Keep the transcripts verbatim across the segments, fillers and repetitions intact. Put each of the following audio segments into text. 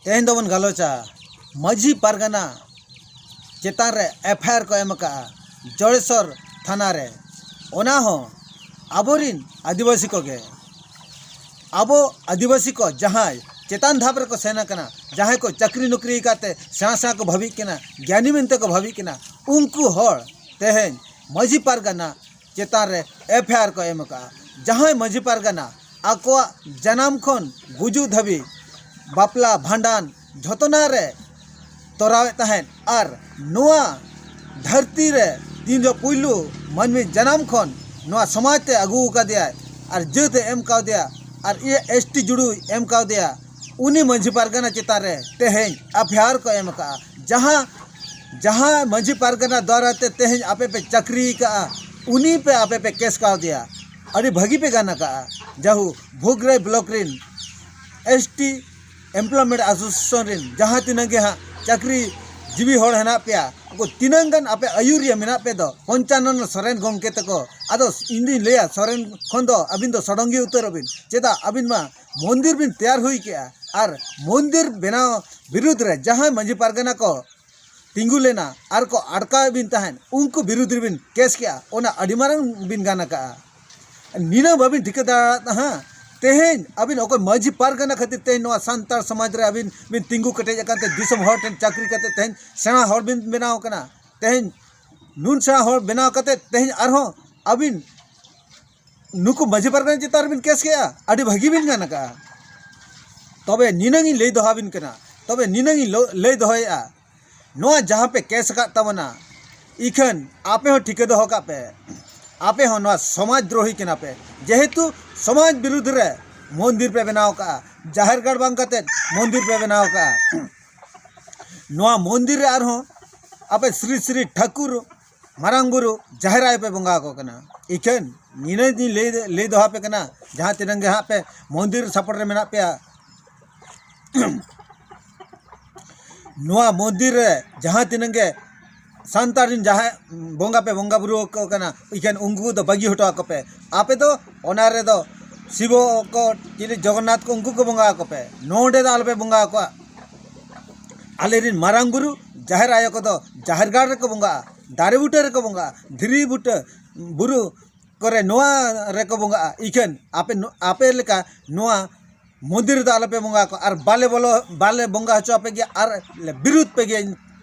ᱛᱮᱦᱮᱧ ᱫᱚᱵᱚᱱ ᱜᱟᱞᱚᱪᱟ ᱢᱟᱹᱡᱷᱤ ᱯᱟᱨᱜᱟᱱᱟ ᱪᱮᱛᱟᱱ ᱨᱮ ᱮᱯᱷ ᱟᱭ ᱟᱨ ᱠᱚ ᱮᱢ ᱟᱠᱟᱫᱼᱟ ᱡᱚᱲᱮᱥᱚᱨ ᱛᱷᱟᱱᱟ ᱨᱮ᱾ ᱚᱱᱟ ᱦᱚᱸ ᱟᱵᱚᱨᱤᱱ ᱟᱹᱫᱤᱵᱟᱹᱥᱤ ᱠᱚᱜᱮ, ᱟᱵᱚ ᱟᱹᱫᱤᱵᱟᱹᱥᱤ ᱠᱚ ᱡᱟᱦᱟᱸᱭ ᱪᱮᱛᱟᱱ ᱫᱷᱟᱯ ᱨᱮᱠᱚ ᱥᱮᱱ ᱟᱠᱟᱱᱟ, ᱡᱟᱦᱟᱸᱭ ᱠᱚ ᱪᱟᱹᱠᱨᱤ ᱱᱚᱠᱨᱤ ᱠᱟᱛᱮ ᱥᱮᱬᱟ ᱥᱮᱬᱟ ᱠᱚ ᱵᱷᱟᱹᱵᱤᱜ ᱠᱟᱱᱟ, ᱜᱮᱭᱟᱱᱤ ᱢᱮᱱᱛᱮ ᱠᱚ ᱵᱷᱟᱹᱵᱤᱜ ᱠᱟᱱᱟ, ᱩᱱᱠᱩ ᱦᱚᱲ ᱛᱮᱦᱮᱧ ᱢᱟᱹᱡᱷᱤ ᱯᱟᱨᱜᱟᱱᱟ ᱪᱮᱛᱟᱱ ᱨᱮ ᱮᱯᱷ ᱟᱭ ᱟᱨ ᱠᱚ ᱮᱢ ᱟᱠᱟᱫᱼᱟ᱾ ᱡᱟᱦᱟᱸᱭ ᱢᱟᱹᱡᱷᱤ ᱯᱟᱨᱜᱟᱱᱟ ᱟᱠᱚᱣᱟᱜ ᱡᱟᱱᱟᱢ ᱠᱷᱚᱱ ᱜᱩᱡᱩᱜ ᱫᱷᱟᱹᱵᱤᱡ, ᱵᱟᱯᱞᱟ, ᱵᱷᱟᱸᱰᱟᱱ, ᱡᱷᱚᱛᱚᱱᱟ ᱨᱮ ᱛᱚᱨᱟᱣᱮᱫ ᱛᱟᱦᱮᱸᱫ ᱟᱨ ᱱᱚᱣᱟ ᱫᱷᱟᱹᱨᱛᱤ ᱨᱮ ᱛᱤᱱ ᱡᱚ ᱯᱩᱭᱞᱩ ᱢᱟᱹᱱᱢᱤ ᱡᱟᱱᱟᱢ ᱠᱷᱚᱱ ᱱᱚᱣᱟ ᱥᱚᱢᱟᱡᱽ ᱛᱮ ᱟᱹᱜᱩ ᱟᱠᱟᱫᱮᱭᱟᱭ ᱟᱨ ᱡᱟᱹᱛ ᱮ ᱮᱢ ᱠᱟᱣᱫᱮᱭᱟ ᱟᱨ ᱮᱥ ᱴᱤ ᱡᱩᱲᱩᱭ ᱮᱢ ᱠᱟᱣᱫᱮᱭᱟ, ᱩᱱᱤ ᱢᱟᱹᱡᱷᱤ ᱯᱟᱨᱜᱟᱱᱟ ᱪᱮᱛᱟᱱ ᱨᱮ ᱛᱮᱦᱮᱧ ᱮᱯᱷ ᱟᱭ ᱟᱨ ᱠᱚ ᱮᱢ ᱟᱠᱟᱫᱼᱟ᱾ ᱡᱟᱦᱟᱸ ᱡᱟᱦᱟᱸ ᱢᱟᱹᱡᱷᱤ ᱯᱟᱨᱜᱟᱱᱟ ᱫᱣᱟᱨᱟ ᱛᱮ ᱛᱮᱦᱮᱧ ᱟᱯᱮ ᱯᱮ ᱪᱟᱹᱠᱨᱤ ᱟᱠᱟᱫᱼᱟ, ᱩᱱᱤ ᱯᱮ ᱟᱯᱮ ᱯᱮ ᱠᱮᱥ ᱠᱟᱣᱫᱮᱭᱟ᱾ ᱟᱹᱰᱤ ᱵᱷᱟᱹᱜᱤ ᱯᱮ ᱜᱟᱱ ᱟᱠᱟᱫᱼᱟ᱾ ᱡᱟᱦᱩ ᱵᱷᱩᱜᱽᱨᱟᱹᱭ ᱵᱞᱚᱠ ᱨᱤᱱ ᱮᱥ ᱴᱤ ᱮᱢᱯᱞᱚᱭᱢᱮᱱᱴ ᱮᱥᱳᱥᱤᱭᱮᱥᱚᱱ ᱨᱤᱱ ᱡᱟᱦᱟᱸ ᱛᱤᱱᱟᱹᱜ ᱜᱮ ᱦᱟᱸᱜ ᱪᱟᱹᱠᱨᱤ ᱡᱤᱵᱤ ᱦᱚᱲ ᱦᱮᱱᱟᱜ ᱯᱮᱭᱟ, ᱩᱱᱠᱩ ᱛᱤᱱᱟᱹᱜ ᱜᱟᱱ ᱟᱯᱮ ᱟᱹᱭᱩᱨᱤᱭᱟᱹ ᱢᱮᱱᱟᱜ ᱯᱮ ᱫᱚ, ᱯᱚᱧᱪᱟᱱᱚᱱ ᱥᱚᱨᱮᱱ ᱜᱚᱢᱠᱮ ᱛᱟᱠᱚ, ᱟᱫᱚ ᱤᱧ ᱫᱩᱧ ᱞᱟᱹᱭᱟ ᱥᱚᱨᱮᱱ ᱠᱷᱚᱱ ᱫᱚ ᱟᱹᱵᱤᱱ ᱫᱚ ᱥᱚᱰᱚᱝᱜᱤ ᱩᱛᱟᱹᱨᱚᱜ ᱵᱤᱱ᱾ ᱪᱮᱫᱟᱜ ᱟᱹᱵᱤᱱ ᱢᱟ ᱢᱚᱱᱫᱤᱨ ᱵᱤᱱ ᱛᱮᱭᱟᱨ ᱦᱩᱭ ᱠᱮᱜᱼᱟ ᱟᱨ ᱢᱚᱱᱫᱤᱨ ᱵᱮᱱᱟᱣ ᱵᱤᱨᱩᱫᱽ ᱨᱮ ᱡᱟᱦᱟᱸᱭ ᱢᱟᱹᱡᱷᱤ ᱯᱟᱨᱜᱟᱱᱟ ᱠᱚ ᱛᱤᱸᱜᱩ ᱞᱮᱱᱟ ᱟᱨ ᱠᱚ ᱟᱴᱠᱟᱣᱮᱫ ᱵᱤᱱ ᱛᱟᱦᱮᱸᱫ, ᱩᱱᱠᱩ ᱵᱤᱨᱩᱫᱽ ᱨᱮᱵᱤᱱ ᱠᱮᱥ ᱠᱮᱜᱼᱟ, ᱚᱱᱟ ᱟᱹᱰᱤ ᱢᱟᱨᱟᱝ ᱵᱤᱱ ᱜᱟᱱ ᱟᱠᱟᱜᱼᱟ᱾ ᱱᱤᱱᱟᱹᱜ ᱵᱟᱹᱵᱤᱱ ᱴᱷᱤᱠᱟᱹ ᱫᱟᱲᱮᱭᱟᱜ ᱛᱟᱦᱮᱸᱫ᱾ ᱛᱮᱦᱮᱧ ᱟᱹᱵᱤᱱ ᱚᱠᱚᱭ ᱢᱟᱹᱡᱷᱤ ᱯᱟᱨᱜᱟᱱᱟ ᱠᱷᱟᱹᱛᱤᱨ ᱛᱮᱦᱮᱧ ᱱᱚᱣᱟ ᱥᱟᱱᱛᱟᱲ ᱥᱚᱢᱟᱡᱽ ᱨᱮ ᱟᱹᱵᱤᱱ ᱵᱤᱱ ᱛᱤᱸᱜᱩ ᱠᱮᱴᱮᱡ ᱟᱠᱟᱱ ᱛᱮ ᱫᱤᱥᱚᱢ ᱦᱚᱲ ᱴᱷᱮᱱ ᱪᱟᱹᱠᱨᱤ ᱠᱟᱛᱮ ᱛᱮᱦᱮᱧ ᱥᱮᱬᱟ ᱦᱚᱲ ᱵᱤᱱ ᱵᱮᱱᱟᱣ ᱟᱠᱟᱱᱟ᱾ ᱛᱮᱦᱮᱧ ᱱᱩᱱ ᱥᱮᱬᱟ ᱦᱚᱲ ᱵᱮᱱᱟᱣ ᱠᱟᱛᱮ ᱛᱮᱦᱮᱧ ᱟᱨᱦᱚᱸ ᱟᱹᱵᱤᱱ ᱱᱩᱠᱩ ᱢᱟᱹᱡᱷᱤ ᱯᱟᱨᱜᱟᱱᱟ ᱪᱮᱛᱟᱱ ᱨᱮᱵᱤᱱ ᱠᱮᱥ ᱠᱮᱜᱼᱟ, ᱟᱹᱰᱤ ᱵᱷᱟᱹᱜᱤ ᱵᱤᱱ ᱜᱟᱱ ᱟᱠᱟᱜᱼᱟ᱾ ᱛᱚᱵᱮ ᱱᱤᱱᱟᱹᱝ ᱤᱧ ᱞᱟᱹᱭ ᱫᱚᱦᱚ ᱟᱵᱤᱱ ᱠᱟᱱᱟ, ᱛᱚᱵᱮ ᱱᱤᱱᱟᱹᱝ ᱤᱧ ᱞᱚ-, ᱞᱟᱹᱭ ᱫᱚᱦᱚᱭᱮᱫᱼᱟ, ᱱᱚᱣᱟ ᱡᱟᱦᱟᱸ ᱯᱮ ᱠᱮᱥ ᱟᱠᱟᱫ ᱛᱟᱵᱚᱱᱟ, ᱤᱠᱷᱟᱹᱱ ᱟᱯᱮ ᱦᱚᱸ ᱴᱷᱤᱠᱟᱹ ᱫᱚᱦᱚ ᱠᱟᱜ ᱯᱮ, ᱟᱯᱮ ᱦᱚᱸ ᱱᱚᱣᱟ ᱥᱚᱢᱟᱡᱽ ᱫᱨᱳᱦᱤ ᱠᱟᱱᱟ ᱯᱮ᱾ ᱡᱮᱦᱮᱛᱩ ᱥᱚᱢᱟᱡᱽ ᱵᱤᱨᱩᱫᱽ ᱨᱮ ᱢᱚᱱᱫᱤᱨ ᱯᱮ ᱵᱮᱱᱟᱣ ᱠᱟᱜᱼᱟ, ᱡᱟᱦᱮᱨ ᱜᱟᱲ ᱵᱟᱝ ᱠᱟᱛᱮ ᱢᱚᱱᱫᱤᱨ ᱯᱮ ᱵᱮᱱᱟᱣ ᱠᱟᱜᱼᱟ᱾ ᱱᱚᱣᱟ ᱢᱚᱱᱫᱤᱨ ᱨᱮ ᱟᱨᱦᱚᱸ ᱟᱯᱮ ᱥᱨᱤ ᱥᱨᱤ ᱴᱷᱟᱹᱠᱩᱨ, ᱢᱟᱨᱟᱝ ᱵᱩᱨᱩ, ᱡᱟᱦᱮᱨ ᱟᱭᱳ ᱯᱮ ᱵᱚᱸᱜᱟ ᱟᱠᱚ ᱠᱟᱱᱟ᱾ ᱤᱠᱷᱟᱹᱱ ᱱᱤᱱᱟᱹᱜ ᱤᱧ ᱞᱟᱹᱭ, ᱞᱟᱹᱭ ᱫᱚᱦᱚ ᱟᱯᱮ ᱠᱟᱱᱟ, ᱡᱟᱦᱟᱸ ᱛᱤᱱᱟᱹᱜ ᱜᱮ ᱦᱟᱸᱜ ᱯᱮ ᱢᱚᱱᱫᱤᱨ ᱥᱟᱯᱚᱨᱴ ᱨᱮ ᱢᱮᱱᱟᱜ ᱯᱮᱭᱟ, ᱱᱚᱣᱟ ᱢᱚᱱᱫᱤᱨ ᱨᱮ ᱡᱟᱦᱟᱸ ᱛᱤᱱᱟᱹᱜ ᱜᱮ ᱥᱟᱱᱛᱟᱲ ᱨᱮᱱ ᱡᱟᱦᱟᱸᱭ ᱵᱚᱸᱜᱟ ᱯᱮ ᱵᱚᱸᱜᱟ ᱵᱩᱨᱩ ᱟᱠᱚ ᱠᱟᱱᱟ, ᱤᱠᱷᱟᱹᱱ ᱩᱱᱠᱩ ᱫᱚ ᱵᱟᱹᱜᱤ ᱦᱚᱴᱚ ᱟᱠᱚ ᱯᱮ᱾ ᱟᱯᱮ ᱫᱚ ᱚᱱᱟ ᱨᱮᱫᱚ ᱥᱤᱵᱚ ᱠᱚ, ᱪᱤᱞᱤ ᱡᱚᱜᱚᱱᱱᱟᱛᱷ ᱠᱚ, ᱩᱱᱠᱩ ᱠᱚ ᱵᱚᱸᱜᱟ ᱟᱠᱚ ᱯᱮ᱾ ᱱᱚᱰᱮ ᱫᱚ ᱟᱞᱚᱯᱮ ᱵᱚᱸᱜᱟ ᱟᱠᱚᱣᱟ᱾ ᱟᱞᱮᱨᱤᱱ ᱢᱟᱨᱟᱝ ᱵᱩᱨᱩ, ᱡᱟᱦᱮᱨ ᱟᱭᱳ ᱠᱚᱫᱚ ᱡᱟᱦᱮᱨ ᱜᱟᱲ ᱨᱮᱠᱚ ᱵᱚᱸᱜᱟᱜᱼᱟ, ᱫᱟᱨᱮ ᱵᱩᱴᱟᱹ ᱨᱮᱠᱚ ᱵᱚᱸᱜᱟᱜᱼᱟ, ᱫᱷᱤᱨᱤ ᱵᱩᱴᱟᱹ, ᱵᱩᱨᱩ ᱠᱚᱨᱮ, ᱱᱚᱣᱟ ᱨᱮᱠᱚ ᱵᱚᱸᱜᱟᱜᱼᱟ᱾ ᱤᱠᱷᱟᱹᱱ ᱟᱯᱮ ᱱᱚ-, ᱟᱯᱮ ᱞᱮᱠᱟ ᱱᱚᱣᱟ ᱢᱚᱱᱫᱤᱨ ᱨᱮᱫᱚ ᱟᱞᱚᱯᱮ ᱵᱚᱸᱜᱟ ᱟᱠᱚ, ᱟᱨ ᱵᱟᱞᱮ ᱵᱚᱞᱚ, ᱵᱟᱞᱮ ᱵᱚᱸᱜᱟ ᱦᱚᱪᱚ ᱟᱯᱮ ᱜᱮᱭᱟ, ᱟᱨ ᱞᱮ ᱵᱤᱨᱩᱫᱷ ᱯᱮ ᱜᱮᱭᱟ᱾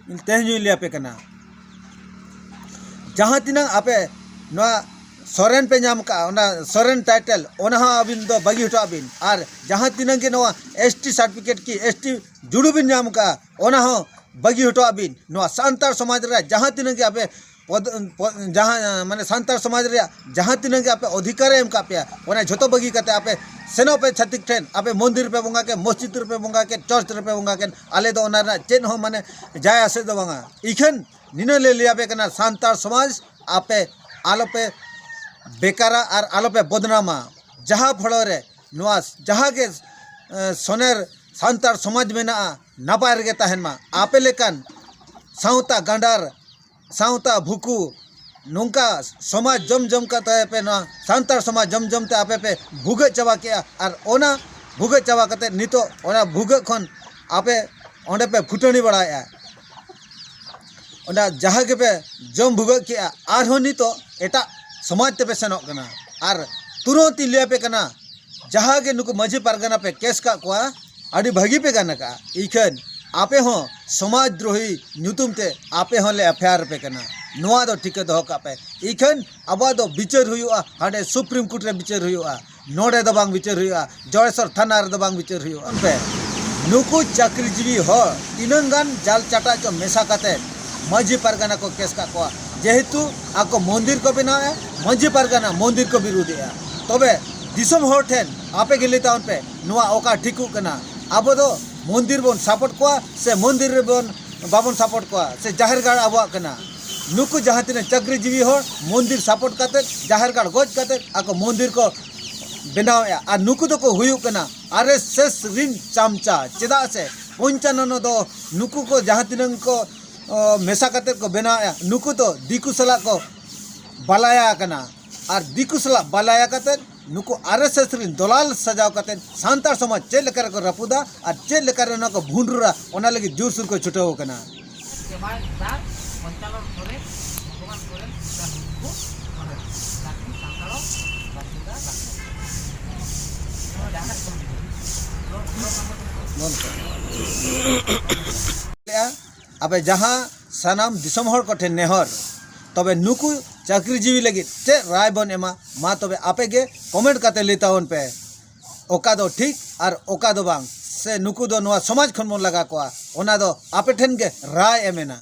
ᱛᱮᱦᱮᱧ ᱦᱚᱧ ᱞᱟᱹᱭ ᱟᱯᱮ ᱠᱟᱱᱟ, ᱡᱟᱦᱟᱸ ᱛᱤᱱᱟᱹᱝ ᱟᱯᱮ ᱱᱚᱣᱟ ᱥᱚᱨᱮᱱ ᱯᱮ ᱧᱟᱢ ᱠᱟᱜᱼᱟ, ᱚᱱᱟ ᱥᱚᱨᱮᱱ ᱴᱟᱭᱴᱮᱞ, ᱚᱱᱟ ᱦᱚᱸ ᱟᱹᱵᱤᱱ ᱫᱚ ᱵᱟᱹᱜᱤ ᱦᱚᱴᱚ ᱟᱹᱵᱤᱱ᱾ ᱟᱨ ᱡᱟᱦᱟᱸ ᱛᱤᱱᱟᱹᱝ ᱜᱮ ᱱᱚᱣᱟ ᱮᱥ ᱴᱤ ᱥᱟᱨᱴᱤᱯᱷᱤᱠᱮᱴ ᱠᱤ ᱮᱥ ᱴᱤ ᱡᱩᱲᱩ ᱵᱤᱱ ᱧᱟᱢ ᱠᱟᱜᱼᱟ, ᱚᱱᱟ ᱦᱚᱸ ᱵᱟᱹᱜᱤ ᱦᱚᱴᱚ ᱟᱹᱵᱤᱱ᱾ ᱱᱚᱣᱟ ᱥᱟᱱᱛᱟᱲ ᱥᱚᱢᱟᱡᱽ ᱨᱮ ᱡᱟᱦᱟᱸ ᱛᱤᱱᱟᱹᱝ ᱜᱮ ᱟᱯᱮ ᱯᱚᱫ-, ᱯᱚ-, ᱡᱟᱦᱟᱸ, ᱢᱟᱱᱮ, ᱥᱟᱱᱛᱟᱲ ᱥᱚᱢᱟᱡᱽ ᱨᱮᱭᱟᱜ ᱡᱟᱦᱟᱸ ᱛᱤᱱᱟᱹᱝ ᱜᱮ ᱟᱯᱮ ᱚᱫᱷᱤᱠᱟᱨᱮ ᱮᱢ ᱠᱟᱜ ᱯᱮᱭᱟ, ᱚᱱᱟ ᱡᱷᱚᱛᱚ ᱵᱟᱹᱜᱤ ᱠᱟᱛᱮ ᱟᱯᱮ ᱥᱮᱱᱚᱜ ᱯᱮ ᱪᱷᱟᱹᱛᱤᱠ ᱴᱷᱮᱱ᱾ ᱟᱯᱮ ᱢᱚᱱᱫᱤᱨ ᱨᱮᱯᱮ ᱵᱚᱸᱜᱟ ᱠᱮᱫ, ᱢᱚᱥᱡᱤᱫ ᱨᱮᱯᱮ ᱵᱚᱸᱜᱟ ᱠᱮᱫ, ᱪᱚᱨᱪ ᱨᱮᱯᱮ ᱵᱚᱸᱜᱟ ᱠᱮᱫ, ᱟᱞᱮ ᱫᱚ ᱚᱱᱟ ᱨᱮᱱᱟᱜ ᱪᱮᱫ ᱦᱚᱸ, ᱢᱟᱱᱮ, ᱡᱟᱭ ᱟᱥᱮ ᱫᱚ ᱵᱟᱝᱟ᱾ ᱤᱠᱷᱟᱹᱱ ᱱᱤᱱᱟᱹ ᱞᱮ ᱞᱟᱹᱭ ᱟᱯᱮ ᱠᱟᱱᱟ, ᱥᱟᱱᱛᱟᱲ ᱥᱚᱢᱟᱡᱽ ᱟᱯᱮ ᱟᱞᱚᱯᱮ ᱵᱮᱠᱟᱨᱟ ᱟᱨ ᱟᱞᱚᱯᱮ ᱵᱚᱫᱱᱟᱢᱟ, ᱡᱟᱦᱟᱸ ᱯᱷᱚᱲᱚ ᱨᱮ ᱱᱚᱣᱟ ᱡᱟᱦᱟᱸ ᱜᱮ, ᱮ, ᱥᱚᱱᱮᱨ ᱥᱟᱱᱛᱟᱲ ᱥᱚᱢᱟᱡᱽ ᱢᱮᱱᱟᱜᱼᱟ, ᱱᱟᱯᱟᱭ ᱨᱮᱜᱮ ᱛᱟᱦᱮᱱ ᱢᱟ᱾ ᱟᱯᱮ ᱞᱮᱠᱟᱱ ᱥᱟᱶᱛᱟ ᱜᱟᱸᱰᱟᱨ, ᱥᱟᱶᱛᱟ ᱵᱷᱩᱠᱩ, ᱱᱚᱝᱠᱟ ᱥᱚᱢᱟᱡᱽ ᱡᱚᱢ ᱡᱚᱢ ᱠᱟᱛᱮ ᱯᱮ, ᱱᱚᱣᱟ ᱥᱟᱱᱛᱟᱲ ᱥᱚᱢᱟᱡᱽ ᱡᱚᱢ ᱡᱚᱢ ᱛᱮ ᱟᱯᱮ ᱯᱮ ᱵᱷᱩᱜᱟᱹᱜ ᱪᱟᱵᱟ ᱠᱮᱜᱼᱟ᱾ ᱟᱨ ᱚᱱᱟ ᱵᱷᱩᱜᱟᱹᱜ ᱪᱟᱵᱟ ᱠᱟᱛᱮ ᱱᱤᱛᱚᱜ ᱚᱱᱟ ᱵᱷᱩᱜᱟᱹᱜ ᱠᱷᱚᱱ ᱟᱯᱮ ᱚᱸᱰᱮ ᱯᱮ ᱯᱷᱩᱴᱟᱹᱱᱤ ᱵᱟᱲᱟᱭᱮᱜᱼᱟ᱾ ᱚᱱᱟ ᱡᱟᱦᱟᱸ ᱜᱮᱯᱮ ᱡᱚᱢ ᱵᱷᱩᱜᱟᱹᱜ ᱠᱮᱜᱼᱟ, ᱟᱨᱦᱚᱸ ᱱᱤᱛᱚᱜ ᱮᱴᱟᱜ ᱥᱚᱢᱟᱡᱽ ᱛᱮᱯᱮ ᱥᱮᱱᱚᱜ ᱠᱟᱱᱟ᱾ ᱟᱨ ᱛᱩᱨᱟᱹᱛ ᱤᱧ ᱞᱟᱹᱭ ᱟᱯᱮ ᱠᱟᱱᱟ, ᱡᱟᱦᱟᱸ ᱜᱮ ᱱᱩᱠᱩ ᱢᱟᱹᱡᱷᱤ ᱯᱟᱨᱜᱟᱱᱟ ᱯᱮ ᱠᱮᱥ ᱠᱟᱜ ᱠᱚᱣᱟ, ᱟᱹᱰᱤ ᱵᱷᱟᱹᱜᱤ ᱯᱮ ᱜᱟᱱ ᱟᱠᱟᱜᱼᱟ᱾ ᱤᱠᱷᱟᱹᱱ ᱟᱯᱮ ᱦᱚᱸ ᱥᱚᱢᱟᱡᱽ ᱫᱨᱳᱦᱤ ᱧᱩᱛᱩᱢ ᱛᱮ ᱟᱯᱮ ᱦᱚᱸᱞᱮ ᱮᱯᱷ ᱟᱭ ᱟᱨ ᱟᱯᱮ ᱠᱟᱱᱟ᱾ ᱱᱚᱣᱟ ᱫᱚ ᱴᱷᱤᱠᱟᱹ ᱫᱚᱦᱚ ᱠᱟᱜ ᱯᱮ᱾ ᱤᱠᱷᱟᱹᱱ ᱟᱵᱚᱣᱟᱜ ᱫᱚ ᱵᱤᱪᱟᱹᱨ ᱦᱩᱭᱩᱜᱼᱟ, ᱦᱟᱸᱰᱮ ᱥᱩᱯᱨᱤᱢ ᱠᱳᱨᱴ ᱨᱮ ᱵᱤᱪᱟᱹᱨ ᱦᱩᱭᱩᱜᱼᱟ, ᱱᱚᱰᱮ ᱫᱚ ᱵᱟᱝ ᱵᱤᱪᱟᱹᱨ ᱦᱩᱭᱩᱜᱼᱟ, ᱡᱚᱲᱮᱥᱚᱨ ᱛᱷᱟᱱᱟ ᱨᱮᱫᱚ ᱵᱟᱝ ᱵᱤᱪᱟᱹᱨ ᱦᱩᱭᱩᱜᱼᱟ᱾ ᱯᱮ, ᱱᱩᱠᱩ ᱪᱟᱹᱠᱨᱤᱡᱤᱵᱤ ᱦᱚᱲ ᱛᱤᱱᱟᱹᱝ ᱜᱟᱱ ᱡᱟᱞ ᱪᱟᱴᱟᱜ ᱪᱚ ᱢᱮᱥᱟ ᱠᱟᱛᱮ ᱢᱟᱹᱡᱷᱤ ᱯᱟᱨᱜᱟᱱᱟ ᱠᱚ ᱠᱮᱥ ᱠᱟᱜ ᱠᱚᱣᱟ, ᱡᱮᱦᱮᱛᱩ ᱟᱠᱚ ᱢᱚᱱᱫᱤᱨ ᱠᱚ ᱵᱮᱱᱟᱣᱮᱫᱼᱟ, ᱢᱟᱹᱡᱷᱤ ᱯᱟᱨᱜᱟᱱᱟ ᱢᱚᱱᱫᱤᱨ ᱠᱚ ᱵᱤᱨᱩᱫᱷᱮᱜᱼᱟ᱾ ᱛᱚᱵᱮ ᱫᱤᱥᱚᱢ ᱦᱚᱲ ᱴᱷᱮᱱ ᱟᱯᱮ ᱜᱮ ᱞᱟᱹᱭ ᱛᱟᱵᱚᱱ ᱯᱮ, ᱱᱚᱣᱟ ᱚᱠᱟ ᱴᱷᱤᱠᱚᱜ ᱠᱟᱱᱟ? ᱟᱵᱚ ᱫᱚ ᱢᱚᱱᱫᱤᱨ ᱵᱚᱱ ᱥᱟᱯᱳᱨᱴ ᱠᱚᱣᱟ ᱥᱮ ᱢᱚᱱᱫᱤᱨ ᱨᱮᱵᱚᱱ, ᱵᱟᱵᱚᱱ ᱥᱟᱯᱳᱨᱴ ᱠᱚᱣᱟ ᱥᱮ ᱡᱟᱦᱮᱨ ᱜᱟᱲ ᱟᱵᱚᱣᱟᱜ ᱠᱟᱱᱟ? ᱱᱩᱠᱩ ᱡᱟᱦᱟᱸ ᱛᱤᱱᱟᱹᱜ ᱪᱟᱹᱠᱨᱤᱡᱤᱵᱤ ᱦᱚᱲ ᱢᱚᱱᱫᱤᱨ ᱥᱟᱯᱳᱨᱴ ᱠᱟᱛᱮ, ᱡᱟᱦᱮᱨ ᱜᱟᱲ ᱜᱚᱡ ᱠᱟᱛᱮ ᱟᱠᱚ ᱢᱚᱱᱫᱤᱨ ᱠᱚ ᱵᱮᱱᱟᱣᱮᱫᱼᱟ᱾ ᱟᱨ ᱱᱩᱠᱩ ᱫᱚᱠᱚ ᱦᱩᱭᱩᱜ ᱠᱟᱱᱟ ᱟᱨ ᱮᱥ ᱮᱥ ᱨᱤᱱ ᱪᱟᱢᱪᱟ᱾ ᱪᱮᱫᱟᱜ ᱥᱮ ᱯᱚᱧᱪᱟᱱᱚᱱᱚ ᱫᱚ ᱱᱩᱠᱩ ᱠᱚ ᱡᱟᱦᱟᱸ ᱛᱤᱱᱟᱹᱝ ᱠᱚ, ᱚ, ᱢᱮᱥᱟ ᱠᱟᱛᱮ ᱠᱚ ᱵᱮᱱᱟᱣᱮᱫᱼᱟ, ᱱᱩᱠᱩ ᱫᱚ ᱫᱤᱠᱩ ᱥᱟᱞᱟᱜ ᱠᱚ ᱵᱟᱞᱟᱭᱟ ᱟᱠᱟᱱᱟ᱾ ᱟᱨ ᱫᱤᱠᱩ ᱥᱟᱞᱟᱜ ᱵᱟᱞᱟᱭᱟ ᱠᱟᱛᱮ ᱱᱩᱠᱩ ᱟᱨ ᱮᱥ ᱮᱥ ᱨᱮᱱ ᱫᱚᱞᱟᱞ ᱥᱟᱡᱟᱣ ᱠᱟᱛᱮ ᱥᱟᱱᱛᱟᱲ ᱥᱚᱢᱟᱡᱽ ᱪᱮᱫ ᱞᱮᱠᱟ ᱨᱮᱠᱚ ᱨᱟᱹᱯᱩᱫᱟ ᱟᱨ ᱪᱮᱫ ᱞᱮᱠᱟ ᱨᱮ ᱱᱚᱣᱟ ᱠᱚ ᱵᱷᱩᱸᱰᱨᱩᱨᱟ, ᱚᱱᱟ ᱞᱟᱹᱜᱤᱫ ᱡᱳᱨᱥᱳᱨ ᱠᱚ ᱪᱷᱩᱴᱟᱹᱣ ᱟᱠᱟᱱᱟ᱾ ᱟᱯᱮ ᱡᱟᱦᱟᱸ ᱥᱟᱱᱟᱢ ᱫᱤᱥᱚᱢ ᱦᱚᱲ ᱠᱚᱴᱷᱮᱱ ᱱᱮᱦᱚᱨ, ᱛᱚᱵᱮ ᱱᱩᱠᱩ ᱪᱟᱹᱠᱨᱤ ᱡᱤᱣᱤ ᱞᱟᱹᱜᱤᱫ ᱪᱮᱫ ᱨᱟᱭ ᱵᱚᱱ ᱮᱢᱟ? ᱢᱟ ᱛᱚᱵᱮ ᱟᱯᱮ ᱜᱮ ᱠᱚᱢᱮᱱᱴ ᱠᱟᱛᱮ ᱞᱟᱹᱭ ᱛᱟᱵᱚᱱ ᱯᱮ, ᱚᱠᱟ ᱫᱚ ᱴᱷᱤᱠ ᱟᱨ ᱚᱠᱟ ᱫᱚ ᱵᱟᱝ, ᱥᱮ ᱱᱩᱠᱩ ᱫᱚ ᱱᱚᱣᱟ ᱥᱚᱢᱟᱡᱽ ᱠᱷᱚᱱ ᱵᱚᱱ ᱞᱟᱜᱟ ᱠᱚᱣᱟ, ᱚᱱᱟ ᱫᱚ ᱟᱯᱮ ᱴᱷᱮᱱ ᱜᱮ ᱨᱟᱭ ᱮ ᱢᱮᱱᱟ᱾